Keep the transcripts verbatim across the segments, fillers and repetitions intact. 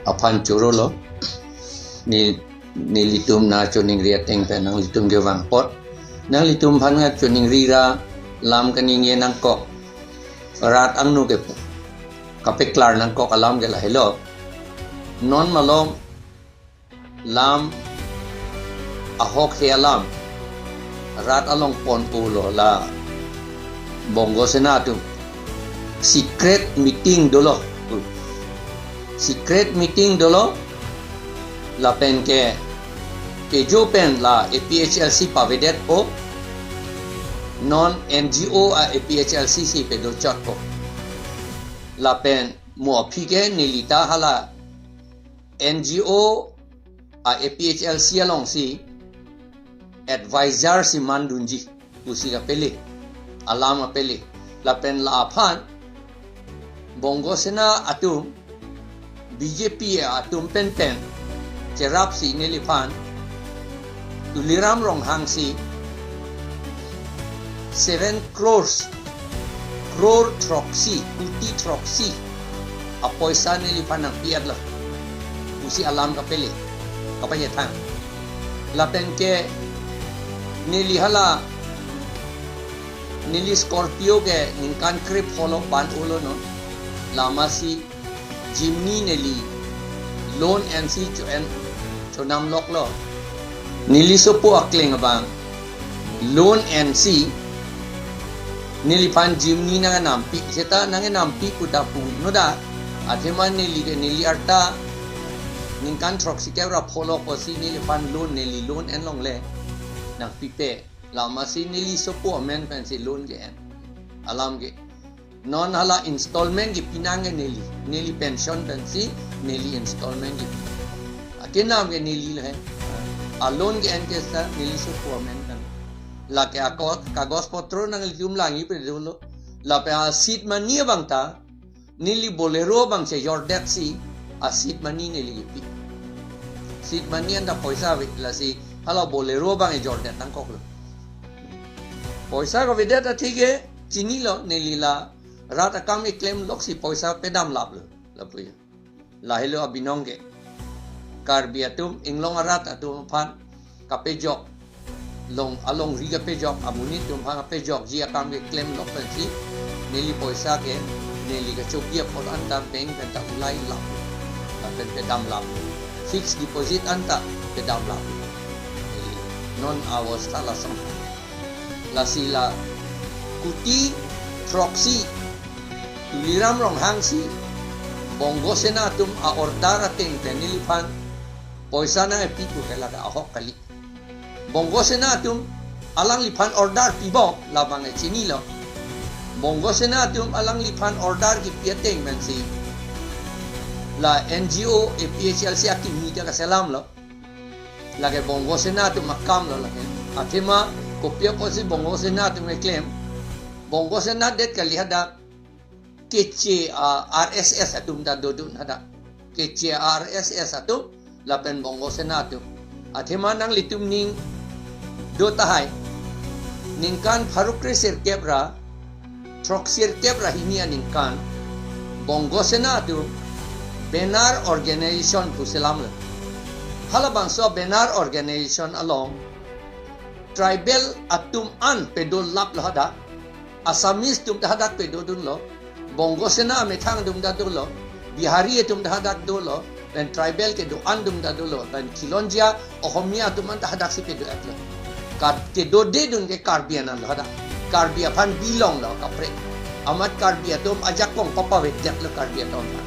aphan chorolo. Ne, nelitum nangchiningri ateng pen nanglitum kevang apot, nanglitum aphan nangchiningri ra lam kaningje nangkok, rat angno ke kapeklar nangkok alam ke lahelo. Non malom lam ahok he alam rat along pon-olo, la Bongo Sena atum secret meeting dolo. Secret meeting dolo, lapen ke kejo pen la A P H L C pavedetpo, non N G O a A P H L C si pedochotpo. Lapen mo aphi ke neli ta hala N G O a A P H L C alongsi advisor si mandunji pusi kapele, alam kapele. Lapen la aphan Bongo Sena atum, B J P atum penpen cherapsi neliphan Tuliram Ronghang si seven crores, crore throksi, kuti throksi apoisa neliphan nangpi-etlo pusi alam kapele, kapachethang. Lapen ke neli hala, neli Scorpio ke ningkan krepho lo ban-olo non. Lasi Jimny neli loan ensi cho-en, chonam loklo. Neli sopo akleng abang loan ensi neliphan Jimny nangnampi, seta nangnampi pu ta pu noda. Athema neli ke, neli arta ningkan throksi kep ra pholo kosi neliphan loan, neli loan en longle, nangpipe. Lasi neli sopo amen pensi loan ke-en. Alam ke non hala installment kepi nangji neli, neli pension pensi neli installment kepi. Akenam ke neli lo he. A loan ke-en ke seta neli sopo amen pen. Lake ako kagos potro nanglitum langji pe dolo. Lapen a seed money abang ta neli Bolero abang chejordetsi a seed money neli kepi. Seed money anta poisa ave, lasi hala Bolero abang ejordet nangkoklo. Poisa kavedet athe ke chinilo, neli la rat akam keklem loksi poisa pedam laplo, lapu ya. Lahelo abinong ke. Karbi atum, inglong arat atum aphan kapejok, long, alongri kapejok, amonit atum aphan kapejokji akam keklem lok pensi neli poisa ke, neli kachopi apot anta bank pen ta ulai lap, lapen pedam lap, fixed deposit anta pedam lap. Neli non awastha lason. Lasi la kuti throksi Tuliram Ronghang si Bongo Sena atum a-order ateng pen neliphan poisa nangkepi pu ke lake ahok kali. Bongo Sena atum alangliphan order pibom labang ke chinilo. Bongo Sena atum alangliphan order kepi ateng pensi la N G O A P H L C akimi ta kaselamlo. Lake Bongo Sena atum akam lo lake. Athema kopi apotsi Bongo Sena atum keklem? Bongo Sena det kali, hadak keche a-R S S atum ta dodun hadak. Keche a-R S S atum lapen Bongo Sena atum. Athema nanglitum ning do tahai. Ningkan pharo kre sirkep ra throksi sirkep ra hini aningkan Bongo Sena atum Benar Organization pu selamlo. Halabangso Benar Organization along tribal atum an pedolaplo hadak. Assamese atum ta hadak pedodunlo. Bongo Sena amethang atum ta dolo. Bihari atum ta hadak dolo. Pen tribal kedo-an atum ta dolo. Pen Khilonjia Ohomia atum an ta hadaksi pedo-etlo. Kat kedodedun ke Karbi an lo hadak. Karbi aphan belong lo kaprek. Amat Karbi atum ajakong papavedetlo Karbi atum aphan.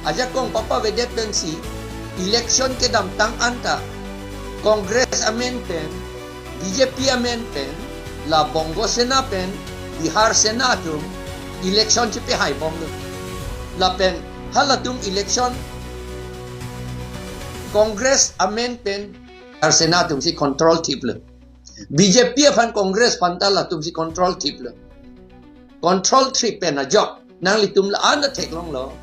Ajakong papavedet pensi election kedamtang anta Congress amen pen, B J P amen pen, la Bongo Sena pen Bihar Sena atum election chipehaibomlo. Lapen halatum election Congress amen pen Bihar Sena atumsi control thiplo. B J P aphan Congress aphan ta latumsi control thiplo. Control thip pen ajok nanglitum la-an ta theklonglo.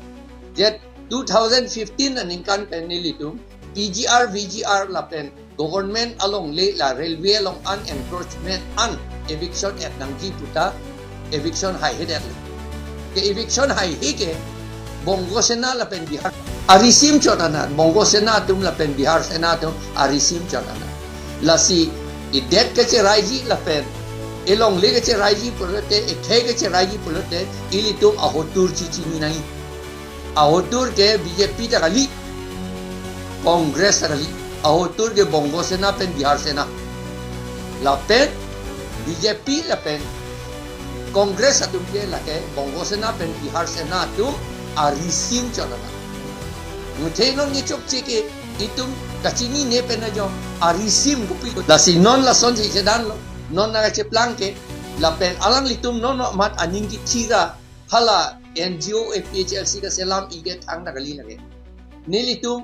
Je two thousand fifteen aningkan pen nelitum P G R, V G R lapen government alongle la railway along an encroachment an eviction et nangji puta eviction haihedetlo. Ke eviction haihe ke Bongo Sena lapen Bihar Arisim chot anat, Bongo Sena atum lapen Bihar Sena atum arisim chot anat. Lasi idet kacheraiji lapen elongle kacheraiji pulote, ekhei kacheraiji pulote, ilitum ahotur chechini nangji. Ahotur ke B J P ta kali, Congress ta kali. Ahotur ke Bongo Sena pen Bihar Sena. Lapen B J P lapen Congress atum ke lake Bongo Sena pen Bihar Sena atum arisim chot anat. Muthe non ke chokche ke itum kachinine pen ajo arisim kopi. Lasi non lasonsi chedanlo. Non nangkacheplang ke lapen alanglitum non amat aning kithira hala N G O A P H L C kaselam ide thang ta kali lake. Nelitum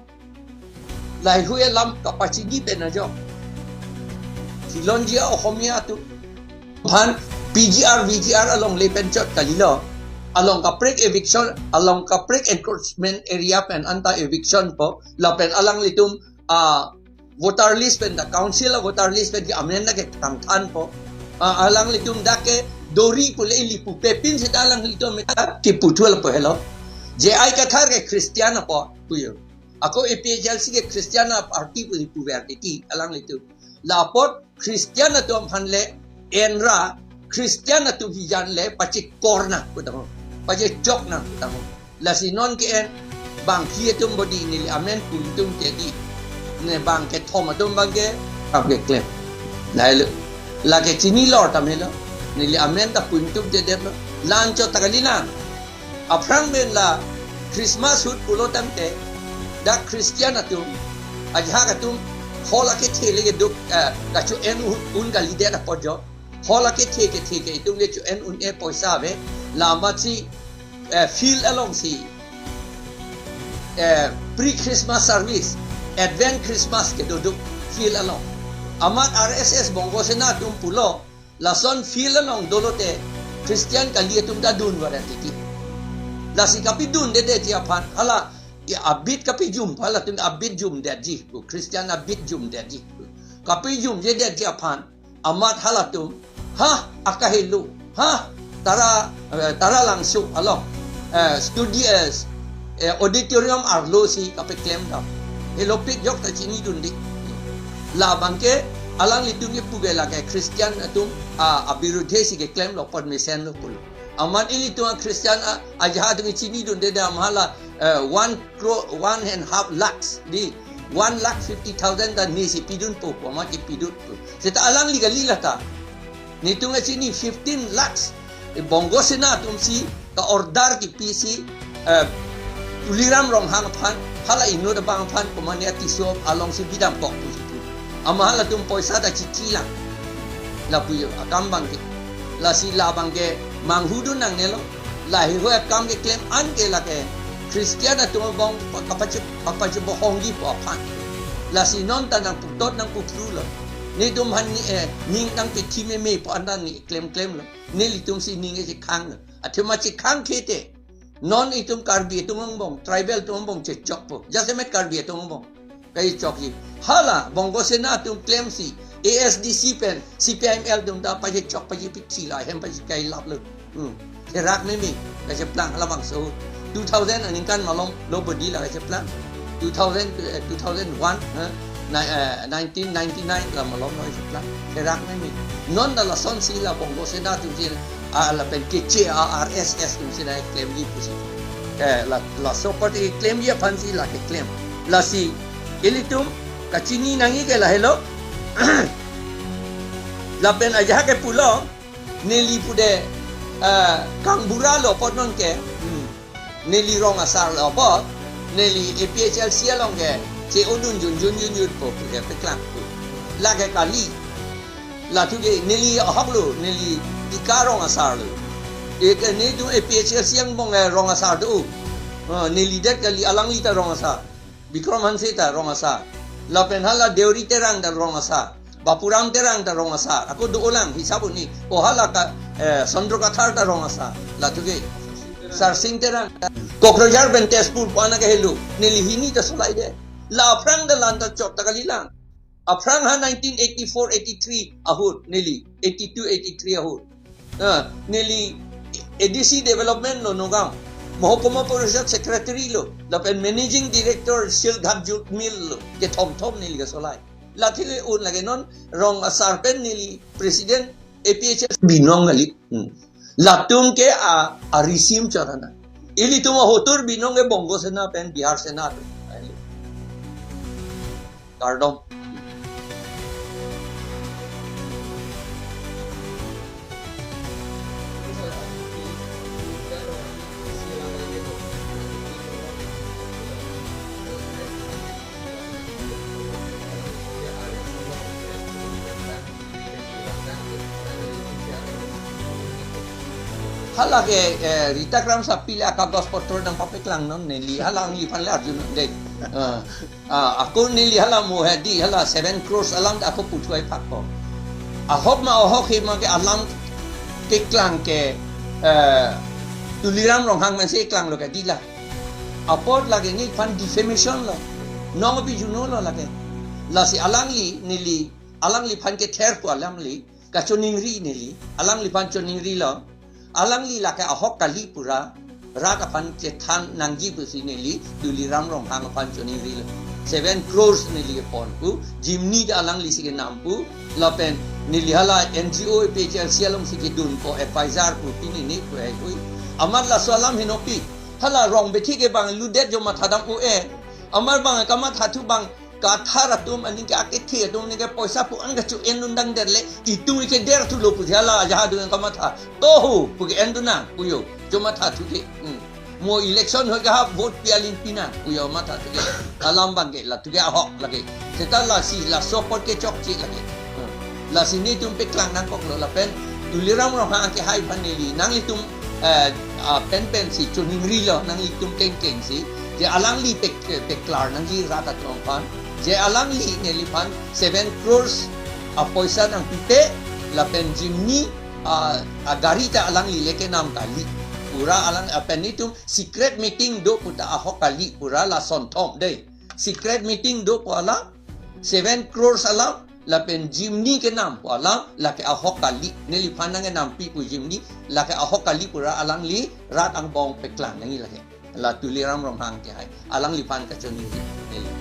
laheihui alam kapachini pen ajo. Khilonjia Ohomia atum aphan P G R, V G R alongle pen chot kalilo. Along kaprek eviction, along kaprek encroachment area pen anta eviction po. Lapen alanglitum, ah, voter list pen ta, council a voter list pen ke amen ta ke kangthanpo. Ah, alanglitum dak ke dori pule ili pupe pin seta alanglitum meta ke puthul po helo. J I Kathar ke Christian apo puyo. Ako A P H L C ke Christian a party pu puver titi alanglitum. Lapot Christian atum aphan le enra, Christian atum hijan le pachekor nang putangho, pachechok nang putangho. Lasi non ke-en bang khi atum bodi neli amen pu ingtung ke di. Ne bang kethom atum bang ke, bang keklem. Lahelo. Lake chinilor tame lo. Neli amen ta pu ingtung ke det lo. Lancho ta kali nang. Aphrang pen la Christmas ahut pulo tangte, dak Christian atum, ajahak atum, hall akethe le keduk, eh, kacho-en un, un kalidet apot jo. Hall akethe kethe ke itum kecho-en un-e poisa ave, la amatsi, eh, field alongsi, eh, pre-Christmas service, Advent Christmas kedoduk field along. Amat R S S Bongo Sena atum pulo, lason field along dolote Christian kali atum ta dun varet titi. Lasi kapidundedetji aphan, hala, ya abit kapijum, halatum abit jumdetji, Christian abit jumdetji. Kapijumjedetji aphan, amat halatum, ha, akahelo, ha, Tara, eh, Taralangso along, eh, studio, eh, eh, auditorium arlo si kapeklem dam. Helopik jok ta chinidunde. Labang ke alanglitum ke puge lake Christian atum, ah, abirudhe si keklemlo, apot mesenlo pulo. Amat ilitum a Christian a, ajahak atum chinidunde dam hala, eh, one crore, one and half lakhs di, one lakh fifty thousand ta nesi pidunpo, amat kepidunpo. Seta alangli kali lata. Netum kachini fifteen lakhs, eh, Bongo Sena atumsi ka-order kipisi, eh, Tuliram Ronghang aphan, hala inut abang aphan, komane a Tisso alongsi bidam kok pusi pu. Ama halatum poisa ta chithi lang. Lapu yo, akam bang ke. Lasi labang ke manghudun nangnelo. Laheihui akam keklem an ke lake Christian atum abang pa-, kapache-, kapache bohongji po aphan. Lasi non ta nangputot nangputhru lo. Netum aphan ni, eh, ning nangpithi meme po anta ni klemklem lo. Nelitumsi ning e chekhang lo. Athema chekhang khete. Non itum Karbi atum angbong, tribal atum angbong chechokpo. Jasemet Karbi atum angbong kachechokji. Hala, Bongo Sena atum klemsi, A S D C pen, C P I M L atum ta pachechok pachepithi la, hem pachekai lap lo. Hmm. Therak meme, kacheplang, halabangso. Two thousand aningkan malom, lo bodi la kacheplang. Two thousand, eh, two thousand one, eh, ni-, eh, nineteen ninety-nine la malom la kacheplang. Therak meme. Non ta lasonsi la Bongo Sena atumsi, ah, lapen keche a R S S atumsi nangklemji pusi. Eh, la, laso apot keklemji aphansi la keklem. Lasi, ilitum, kachini nangji ke lahelo. Lapen ajahak ke pulo, neli pude, eh, kangbura lo apot non ke, hmm, neli rong asar lo apot, neli A P H L C along ke, che-odun junjun junjun po pude peklang pu. Lake kali. Lathu ke neli ahok lo, neli tika rong asar lo. Eke netum A P H L C angbong, eh, rong asar do. Eh, neli det kali alangli ta rong asar. Bikram Hanse ta rong asar. Lapen hala Deuri Terang ta rong asar. Bapuram Terang ta rong asar. Ako do-olang hisap un-e. O hala ka, eh, Chandra Kathar ta rong asar. Lathu ke. Sarsing Terang ta. Kokrajhar pen Tezpur pu ana kahelo. Neli hini ta solai de. La aphrang ta lan ta chot ta kali lang. Aphrang ha nineteen eighty-four eighty-three ahut neli. Eighty-two eighty-three ahut. Ah, neli A D C development lo Nagaon. Mahakuma Parishad Secretary lo, lapen Managing Director Silghat Jute Mill lo, kethom thom neli kasolai. Lathe un lake non rong asar pen neli President A P H L C binong kali. Hmm. Latum ke a, a regime chot ana. Ilitum ahotur binong ke Bongo Sena pen Bihar Sena atum. Kardom. Hala ke, eh, Rita Kramsapi le akagos potro nangpapeklang non neli, hala neli aphan le arjunon dei. Ah, ah, ako neli hala mo hedi, hala seven crores alam ako puthai phak ko. Ahok ma ahok he ma ke alam keklang ke, eh, Tuliram Ronghang man si keklang lo ke dei la. Apot lake neliphan defamation lo. Nong api juno lo lake. Lasi alangli neli, alangliphan kether pu alamli kachoningri neli, alangliphan choningri lo, alangli lake ahok kali pura, rat aphan chethan nangji pusi neli, Tuliram Ronghang aphan choningri lo. Seven crores neli kepon pu, Jimny ta alangli si kenam pu, lapen neli hala N G O A P H L C along si kedun ko F I R pu pini ni pu ai hui. Amat laso alam henopi, hala rong bethi ke bang ludet jo matha dam u e, amat bang kamatha thu bang kathar atum aning ke akethe atum aning ke poisa pu ang kachu en undang der le itum ke der thu lo pu jala aja dung kamatha to ho pu ke en duna pu yo jo matha thu ke. Hmm. Mo election hoi ka vote pi aling pina pu yo matha thu ke. Alam bang ke la thu ke ahok lake. Seta lasi laso apot ke chokche lake. Hmm. Lasi netum peklang nangkok lo lapen Tuliram Ronghang kehai aphan neli nanglitum, eh, ah, pen pen si choningri lo nanglitum keng keng si. Je alangli pek, peklar nangji rat atum aphan. Je alangli neliphan seven crores apoisa nangpipe lapen Jimny, ah, agari ta alangli le kenam kali. Pura alang, ah, pen netum secret meeting do pu ta ahok kali pura lason thom dei. Secret meeting do pu alam, seven crores alam, lapen Jimny kenam pu alam, lake ahok kali, neliphan nang kenampi pu Jimny, lake ahok kali pura alangli rat angbong peklang nangji lake. La Tuliram Ronghang kehai, alangliphan kachoningri neli.